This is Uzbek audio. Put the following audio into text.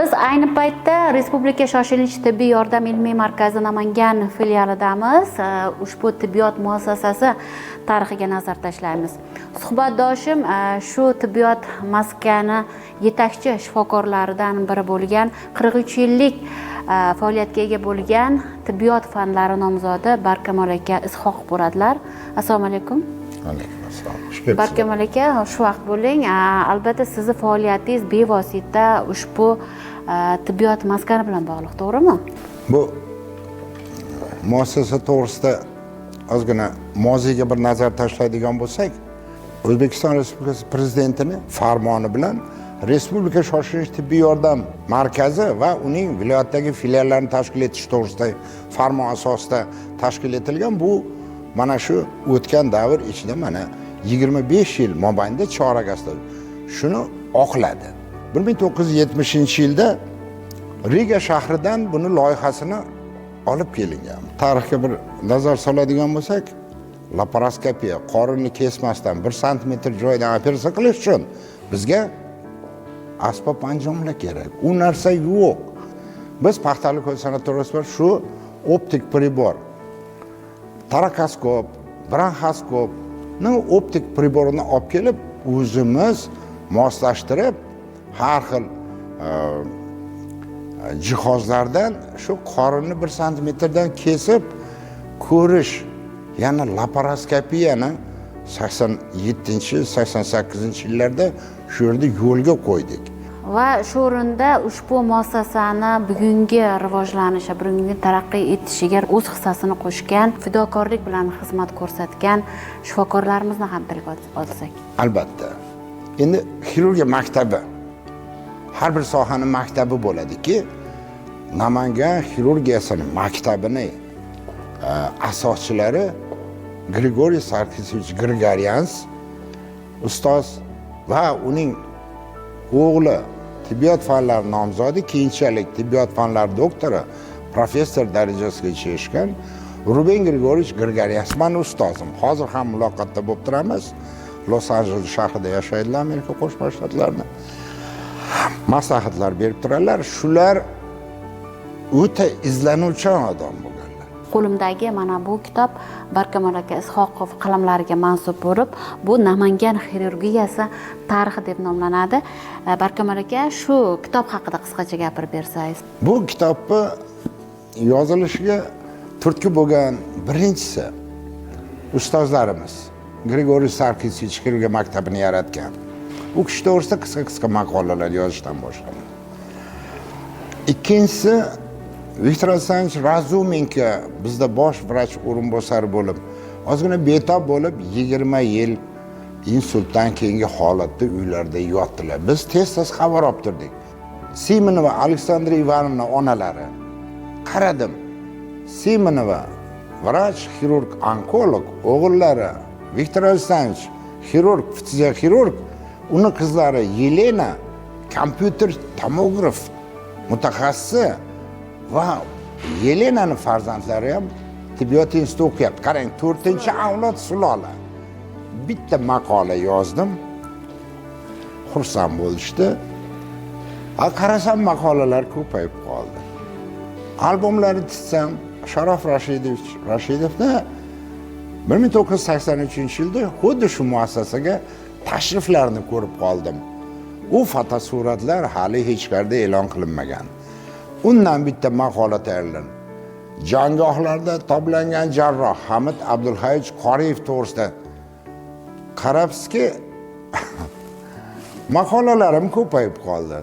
Biz ayni paytda Respublika shoshilinch tibbiy yordam ilmiy markazi Namangan filialidamiz. Ushbu tibbiyot muassasasi tarixiga nazar tashlaymiz. Suhbatdoshim shu tibbiyot maskani yetakchi shifokorlaridan biri bo'lgan, 43 yillik faoliyatga ega bo'lgan tibbiyot fanlari nomzodi Barkamol aka Ishoqov bo'ladilar. Assalomu alaykum. Alaykum assalom. Xush kelibsiz. Barkamol aka, xushvaqt bo'ling. Albatta, sizni faoliyatingiz bevosita ushbu tibbiyot maskani bilan bog'liq, to'g'rimi? Bu muassasa to'g'risida ozgina moziyga bir nazar tashlaydigan bo'lsak, O'zbekiston Respublikasi Prezidentini farmoni bilan Respublika shoshilinch tibbiy yordam markazi va uning viloyatdagi filiallarini tashkil etish to'g'risidagi farmon asosida tashkil etilgan. Bu mana shu o'tgan davr ichida, mana 25 yil mobaynida chorak asr shuni oqladi. 1970-yilda Riga shahridan buni loyihasini olib kelingan. Tarixga bir nazar soladigan bo'lsak, laparoskopiya, qorinni kesmasdan 1 santimetr joydan operatsiya qilish uchun bizga asbob anjomlar kerak. U narsa yo'q. Biz Paxtali ko'l sanatoriyasi shu optik pribor, torakoskop, bronxoskopni optik priborini olib kelib, o'zimiz moslashtirib, har xil jihozlardan shu qorinni 1 santimetrdan kesib ko'rish, ya'ni laparoskopiyani 87, 88-yillarda shu yerda yo'lga qo'ydik. Va shu o'rinda ushbu muassasani bugungi rivojlanishi, bugungi taraqqiy etishiga o'z hissasini qo'shgan, fidokorlik bilan xizmat ko'rsatgan shifokorlarimizni ham tilga olsak. Albatta. Endi xirurgiya maktabi, har bir sohani maktabi bo'ladiki, Namangan xirurgiyasini maktabini asoschilari Grigoriy Sarkisovich Grigoryans ustoz va uning o'g'li, tibbiyot fanlari nomzodi, keyinchalik tibbiyot fanlari doktori, professor darajasigacha erishgan Ruben Grigoriyevich Grigoryans mani ustozim. Hozir ham muloqotda bo'lib turamiz. Los Anjeles shahrida yashaydilar, Amerika Qo'shma Shtatlarida. Maslahatlar berib turadilar. Shular o'ta izlanuvchan odam bo'lganlar. Qo'limdagi mana bu kitob Barkamol aka Ishoqov qalamlariga mansub bo'lib, bu "Namangan xirurgiyasi tarixi" deb nomlanadi. Barkamol aka, shu kitob haqida qisqacha gapirib bersangiz. Bu kitobni yozilishiga turtki bo'lgan birinchisi ustozlarimiz, Grigoriy Sarkisovich xirurgiya maktabini yaratgan. U kishi to'g'risida qisqa qisqa maqolalar yozishdan boshlandi. Ikkinchisi Viktor Alexandrovich Razumenko bizda bosh vrach o'rinbosari bo'lib, ozgina betob bo'lib, 20 yil insultdan keyingi holatda uylarda yotdilar. Biz tez tez xabar olib turdik. Simonova Aleksandra Ivanovna onalari. Qaradim, Simonova vrach, xirurg, onkolog, o'g'illari Viktor Alexandrovich xirurg, xirurg, uni qizlari Yelena kompyuter tomograf mutaxassisi va Yelenani farzandlari ham tibbiyot institutida o'qiyapti. Qarang, to'rtinchi avlod sulola. Bitta maqola yozdim, xursand bo'lishdi. A qarasam, maqolalar ko'payib qoldi. Albomlarni titsam, Sharof Rashidovich Rashidovni 1983-yilda xuddi shu muassasaga tashriflarini ko'rib qoldim. U fotosuratlar hali hech qayerda e'lon qilinmagan. Undan bitta maqola tayyorlandim. Janggohlarda toblangan jarroh Hamid Abdulhayovich Qoriyev to'g'risida. Qarabsizki, maqolalarim ko'payib qoldi.